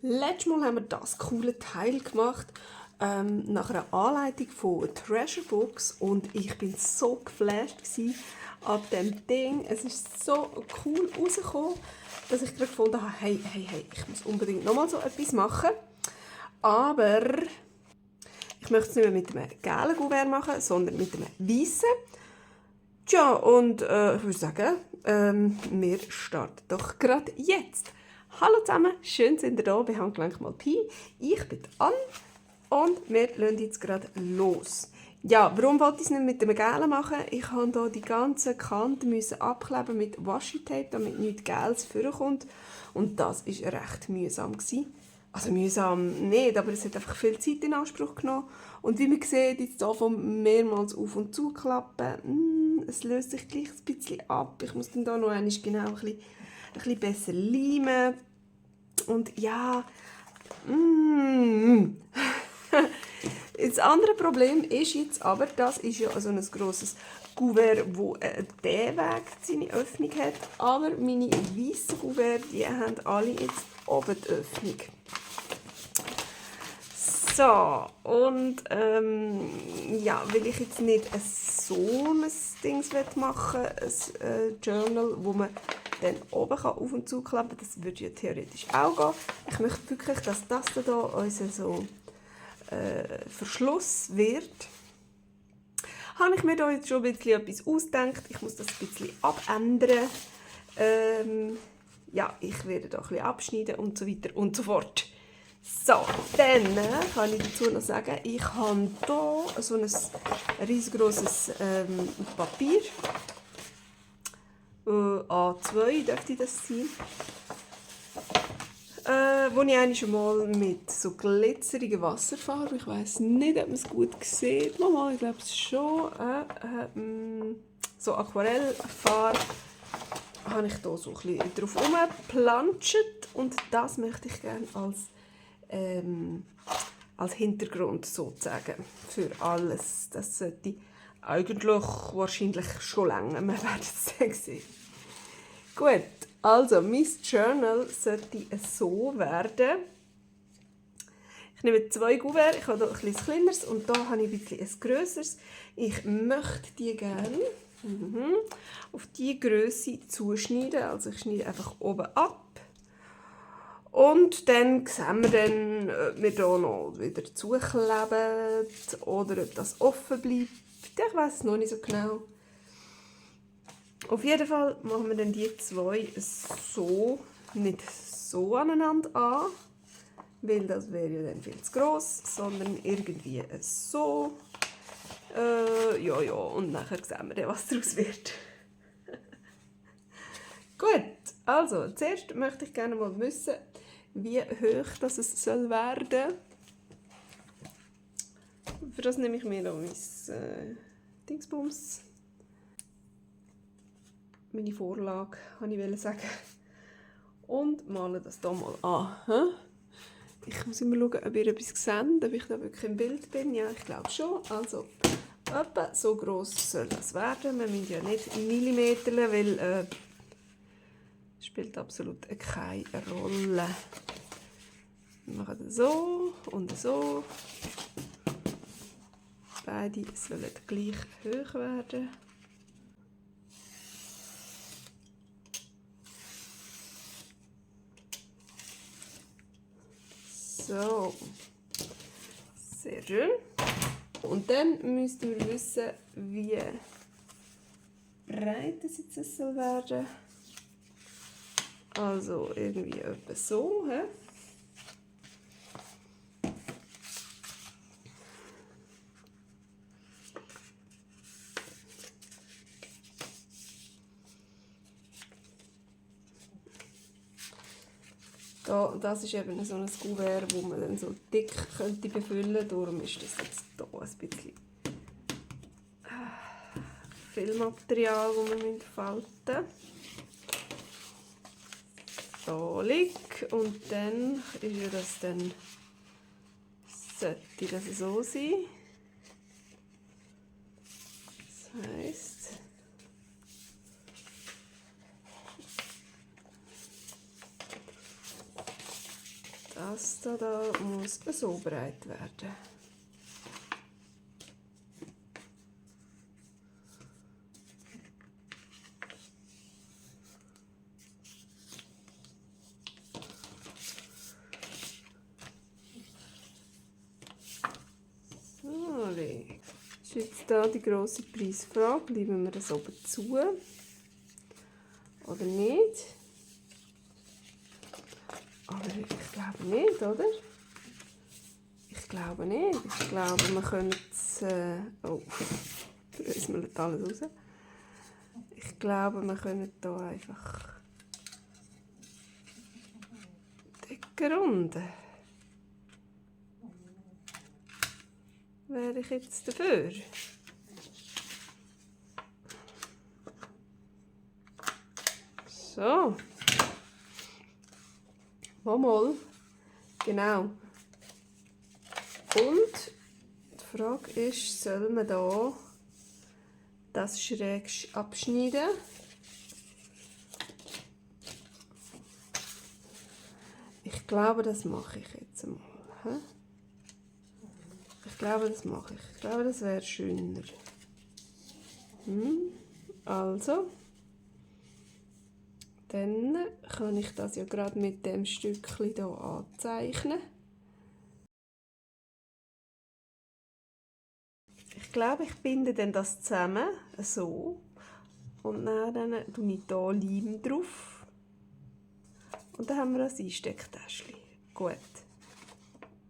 Letztes Mal haben wir das coole Teil gemacht, nach einer Anleitung von Treasurebox, und ich bin so geflasht ab dem Ding. Es ist so cool rausgekommen, dass ich gerade gefunden habe, hey, ich muss unbedingt nochmal so etwas machen. Aber ich möchte es nicht mehr mit einem gelben Kuvert machen, sondern mit einem weißen. Tja, und ich würde sagen, wir starten doch gerade jetzt. Hallo zusammen, schön sind ihr da bei Handgelenk mal Pi. Ich bin Anne und wir lassen jetzt gerade los. Ja, warum wollte ich es nicht mit dem Gelen machen? Ich musste hier die ganzen Kanten abkleben mit Washi-Tape, damit nichts Gels vorkommt. Und das war recht mühsam. Also mühsam nicht, aber es hat einfach viel Zeit in Anspruch genommen. Und wie man sieht, jetzt hier von mehrmals auf- und zuklappen, es löst sich gleich ein bisschen ab. Ich muss dann hier noch einmal genau ein bisschen besser leimen. Und ja, das andere Problem ist jetzt aber, das ist ja so ein grosses Kuvert, wo D-Weg seine Öffnung hat. Aber meine weißen Kuverts, die haben alle jetzt oben die Öffnung. So, und ja, weil ich jetzt nicht so ein Ding machen will, ein Journal, wo man dann oben auf und zuklappen kann, das würde ja theoretisch auch gehen. Ich möchte wirklich, dass das hier unser so Verschluss wird. Habe ich mir da jetzt schon ein bisschen etwas ausgedacht. Ich muss das ein bisschen abändern. Ja, ich werde da ein bisschen abschneiden und so weiter und so fort. So, dann kann ich dazu noch sagen, ich habe hier so ein riesengroßes Papier. A2 dürfte das sein. Wo ich eigentlich schon mal mit so glitzerigen Wasserfarben, ich weiß nicht, ob man es gut sieht, mal, ich glaube es schon, so Aquarellfarbe, habe ich hier so ein bisschen drauf rumgeplanscht, und das möchte ich gerne als Hintergrund sozusagen für alles. Das sollte eigentlich wahrscheinlich schon länger, wir werden es dann sehen. Gut, also mein Journal sollte so werden. Ich nehme 2 Kuverts, ich habe hier ein bisschen kleineres und hier habe ich ein bisschen ein grösseres. Ich möchte die gerne auf diese Grösse zuschneiden, also ich schneide einfach oben ab. Und dann sehen wir dann, ob wir hier noch wieder zukleben oder ob das offen bleibt. Ich weiß es noch nicht so genau. Auf jeden Fall machen wir dann die 2 so, nicht so aneinander an, weil das wäre ja dann viel zu gross, sondern irgendwie so. Ja, und nachher sehen wir dann, was daraus wird. Gut, also zuerst möchte ich gerne mal wissen, wie hoch das es soll werden. Für das nehme ich mir noch mein Dingsbums. Meine Vorlage, wollte ich sagen. Und male das hier mal an. Ich muss immer schauen, ob ihr etwas seht, ob ich da wirklich im Bild bin. Ja, ich glaube schon. Also, etwa so gross soll das werden. Wir müssen ja nicht Millimeter, weil spielt absolut keine Rolle. Wir machen das so und so. Beide sollen gleich hoch werden. So, sehr schön. Und dann müssten wir wissen, wie breit das jetzt soll werden. Also irgendwie etwa so. He? Das ist eben so ein Kuvert, das man dann so dick könnte befüllen könnte. Darum ist das jetzt hier ein bisschen viel Material, das wir falten müssen. So liegt. Und dann ist ja das dann, sollte das so sein. Das heisst, Das da muss so breit werden. So, das ist jetzt hier die grosse Preisfrage. Bleiben wir das oben zu oder nicht? Aber ich glaube nicht, oder? Ich glaube nicht. Ich glaube, wir können es... oh, bröselt alles raus. Ich glaube, wir können hier einfach Decke runden. Wäre ich jetzt dafür? So. Mal. Genau. Und die Frage ist, soll man da das schräg abschneiden? Ich glaube, das mache ich jetzt mal. He? Ich glaube, das mache ich. Ich glaube, das wäre schöner. Also. Dann kann ich das ja gerade mit dem Stückchen hier anzeichnen. Ich glaube, ich binde dann das zusammen, so. Und dann tue ich hier Leim drauf. Und dann haben wir ein Einstecktäschchen. Gut.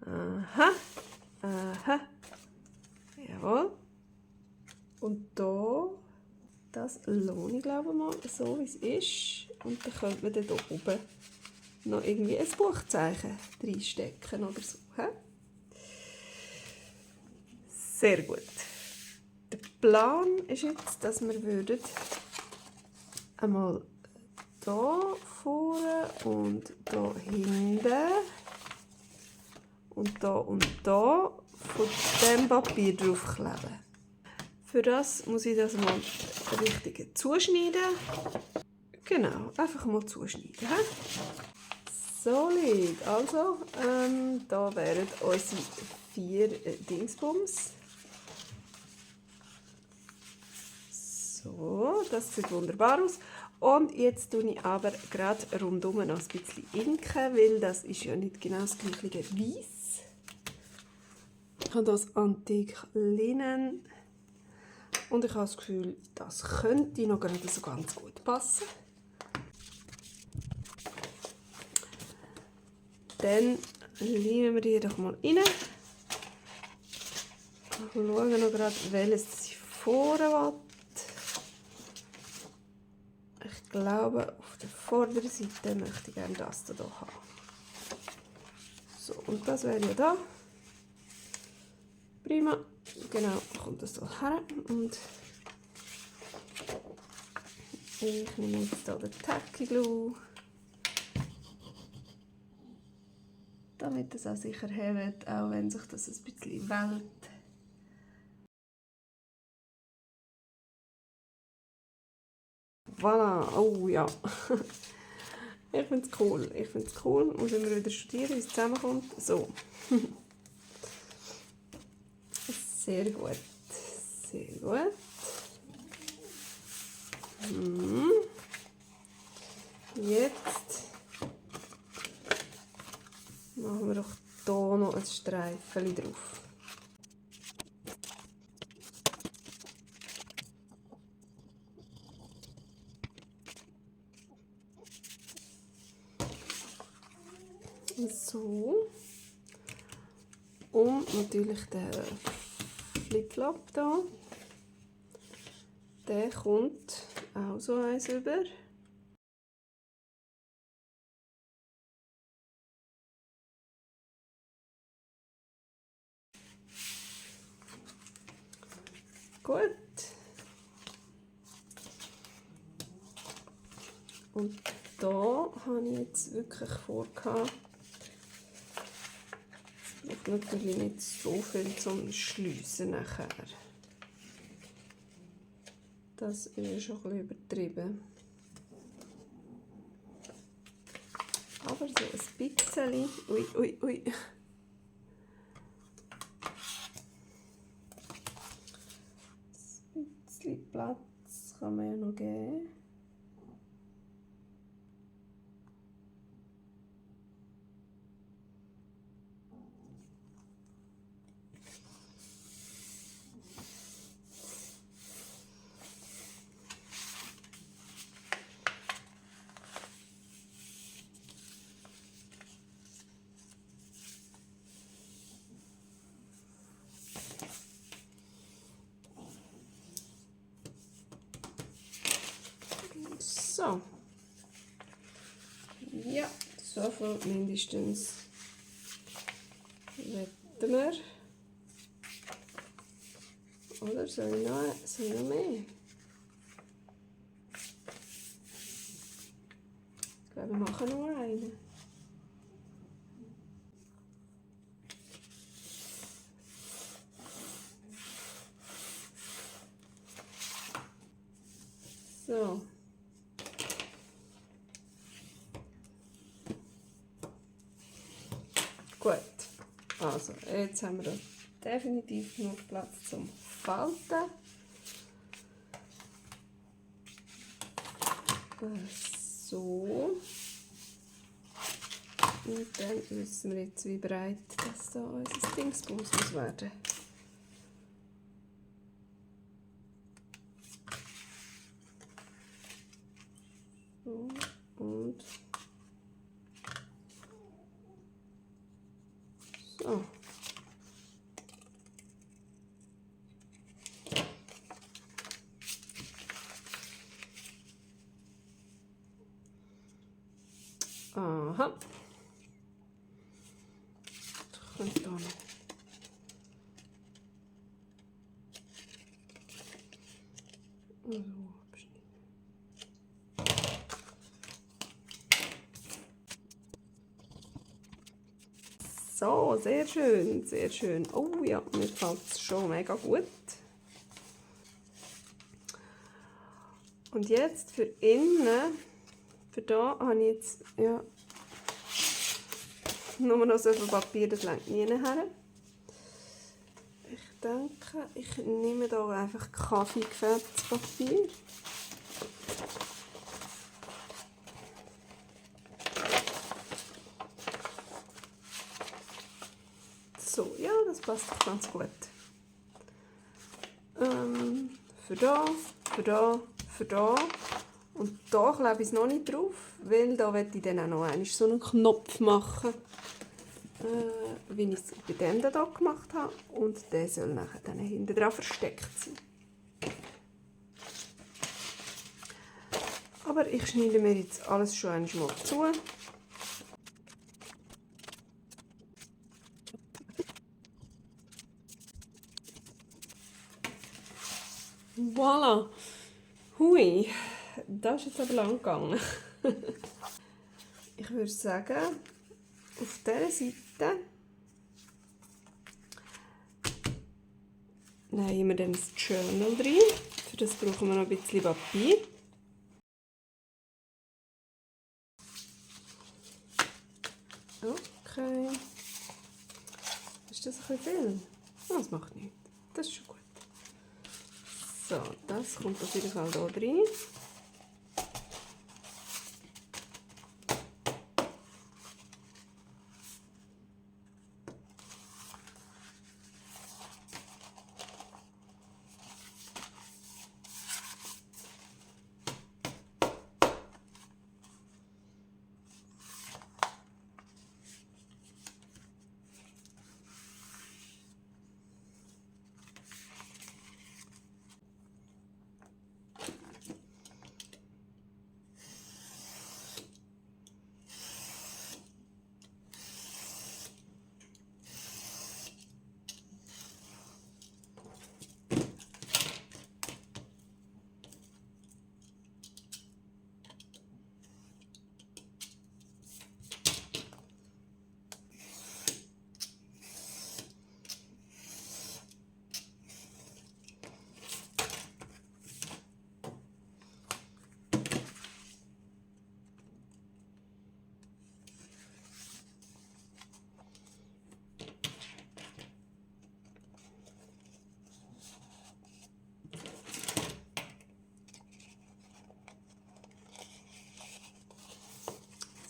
Aha. Aha. Jawohl. Und hier, das lohne ich glaube mal, so wie es ist. Und dann könnte man dann hier oben noch irgendwie ein Buchzeichen reinstecken oder so. He? Sehr gut. Der Plan ist jetzt, dass wir einmal hier vorne und hier hinten und hier von diesem Papier draufkleben. Für das muss ich das mal richtig zuschneiden. Genau, einfach mal zuschneiden. He? Solid. Also, da wären unsere 4 Dingsbums. So, das sieht wunderbar aus. Und jetzt tue ich aber gerade rundum noch ein bisschen inken, weil das ist ja nicht genau das gleiche wie Weiss. Ich habe das Antik Linnen und ich habe das Gefühl, das könnte noch gerade so ganz gut passen. Dann leimen wir die doch mal rein. Ich schaue noch gerade, welches sie vorne will. Ich glaube, auf der vorderen Seite möchte ich gerne das hier haben. So, und das wäre ja da. Prima. Genau, kommt das so her. Und ich nehme jetzt hier den Tacky Glue, damit es auch sicher hebt, auch wenn sich das ein bisschen wellt. Voilà, oh ja. Ich finde es cool. Ich finde es cool. Muss immer wieder studieren, wie es zusammenkommt. So. Sehr gut. Sehr gut. Jetzt machen wir doch hier noch ein Streifen drauf. So. Und natürlich der Flipflop hier. Der kommt auch so eins über. Gut. Und da habe ich jetzt wirklich vorgehabt, es braucht natürlich nicht so viel zum Schliessen nachher. Das ist schon ein bisschen übertrieben. Aber so ein bisschen, ui, ui, ui. Ein bisschen Platz kann man ja noch geben. So. Ja, so viel mindestens wetten wir. Oder soll ich noch mehr? Ich glaube, wir machen nur einen. So. Gut. Also, jetzt haben wir definitiv genug Platz zum Falten. So. Und dann wissen wir jetzt, wie breit das da unser Dingsbums muss werden. So. Und so. Aha. Und da noch. So, sehr schön, sehr schön. Oh ja, mir gefällt es schon mega gut. Und jetzt für innen, für da habe ich jetzt ja, nur noch so viel Papier, das reicht nie her. Ich denke, ich nehme hier einfach kaffeegefärbtes Papier. So, ja, das passt ganz gut. Für da, für da, für da. Und da klebe ich es noch nicht drauf, weil da werde ich dann auch noch einmal so einen Knopf machen, wie ich es bei dem hier gemacht habe. Und der soll nachher dann hinten dran versteckt sein. Aber ich schneide mir jetzt alles schon einmal zu. Voilà. Hui, das ist jetzt aber lang gegangen. Ich würde sagen, auf dieser Seite nehmen wir dann das Journal rein. Für das brauchen wir noch ein bisschen Papier. Okay. Ist das ein bisschen viel? Oh, das macht nichts. Das ist schon gut. So, das kommt auf jeden Fall hier rein.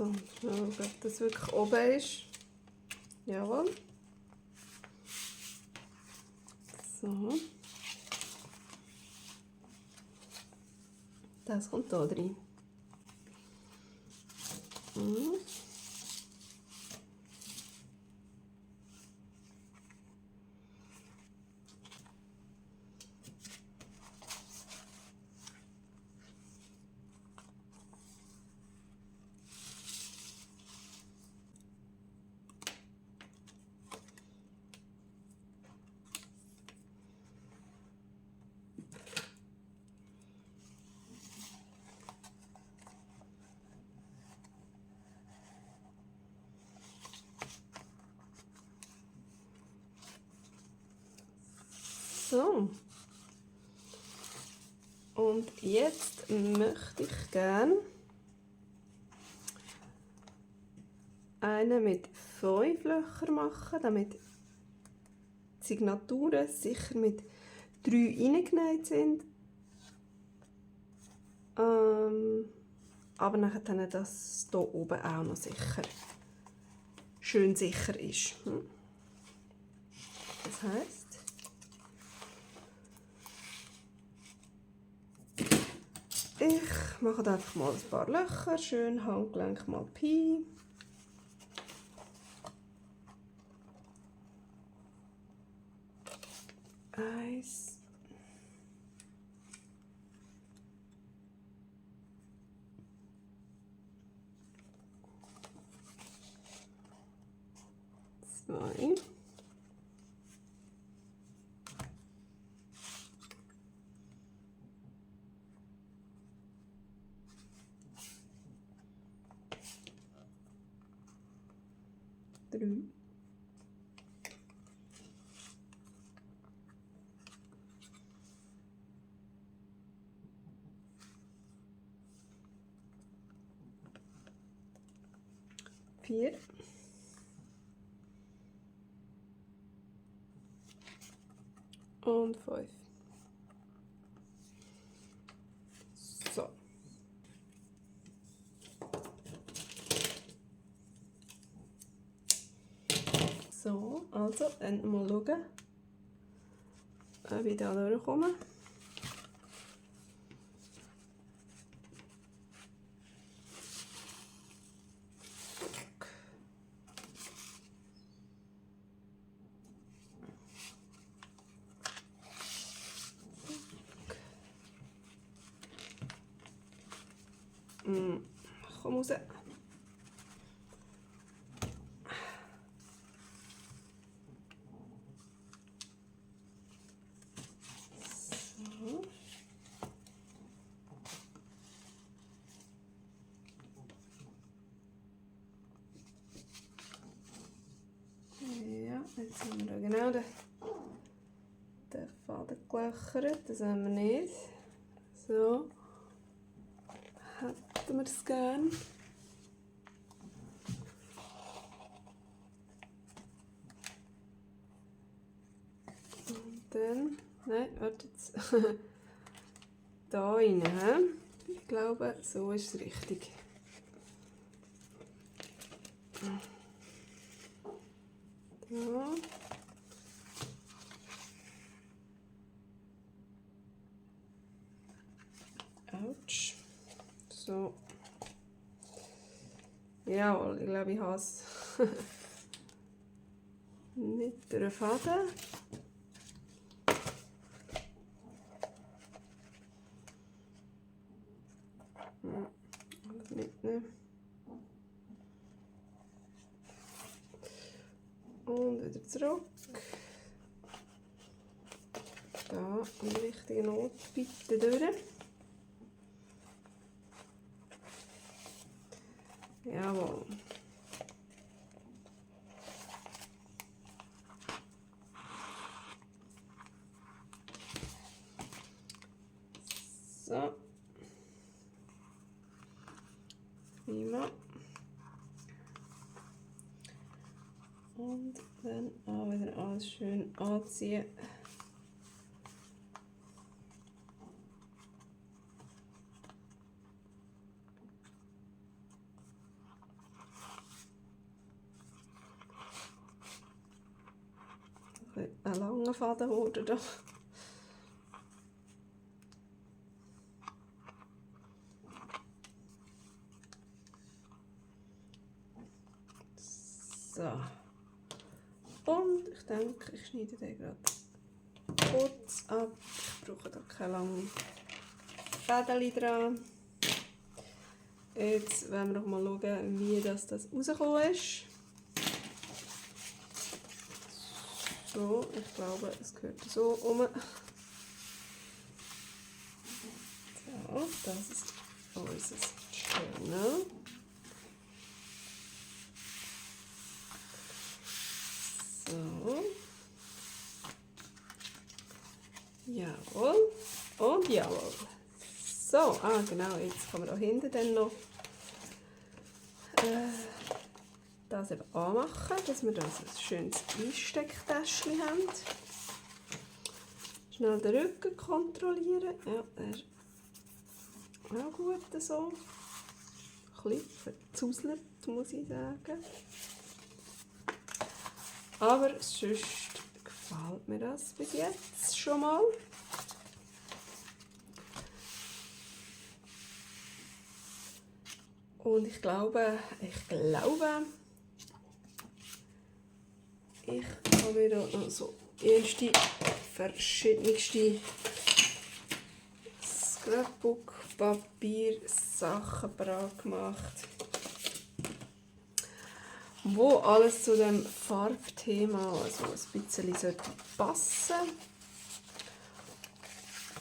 So, schauen, ob das wirklich oben ist. Jawohl. So. Das kommt da drin. So. Und jetzt möchte ich gerne einen mit 5 Löchern machen, damit die Signaturen sicher mit 3 reingenäht sind. Aber nachher dann, dass hier oben auch noch schön sicher ist. Das heisst, ich mache einfach mal ein paar Löcher, schön Handgelenk mal Pi. Eins. Zwei. Drei. Vier. Und 5. So. So, also, dann mal schauen, ob ich da durchkomme. Komm raus. So. Ja, jetzt haben wir da genau den Faden gelöchert, das haben wir nicht. So. Hätten wir es gern. Und dann, nein, warte jetzt. Da rein. Ich glaube, so ist es richtig. Da. Autsch. So. Jawohl, ich glaube, ich habe es. Nicht den Faden. Alles mitnehmen. Und wieder zurück. Da an der richtigen Ort bitte durch. Jawohl. So. Prima. Und dann auch wieder alles schön anziehen. langer Faden geworden. Da. So. Und ich denke, ich schneide den gerade kurz ab. Ich brauche da keine langen Fäden dran. Jetzt wollen wir noch mal schauen, wie das rausgekommen ist. So, ich glaube, es gehört so um. So, das ist unser Journal. So. Jawohl. Und jawohl. So, genau, jetzt kann man da hinten dann noch das eben anmachen, dass wir das ein schönes Einstecktäschchen haben. Schnell den Rücken kontrollieren. Ja, der ist auch gut so. Ein bisschen verzauselt, muss ich sagen. Aber sonst gefällt mir das bis jetzt schon mal. Und ich glaube, ich habe mir da noch so erste verschiedenste Scrapbook-Papier-Sachen parat gemacht, wo alles zu dem Farbthema also ein bisschen passen sollte.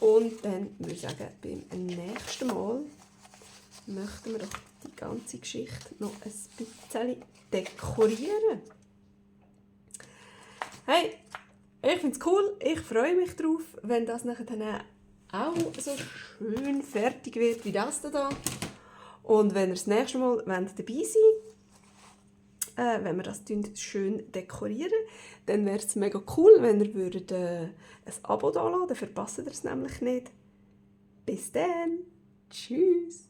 Und dann würde ich sagen, beim nächsten Mal möchten wir doch die ganze Geschichte noch ein bisschen dekorieren. Hey, ich finde es cool, ich freue mich drauf, wenn das nachher dann auch so schön fertig wird wie das da. Und wenn ihr das nächste Mal dabei sein wollt, wenn wir das schön dekorieren, dann wäre es mega cool, wenn ihr würdet, ein Abo da lassen, dann verpasst ihr es nämlich nicht. Bis dann, tschüss!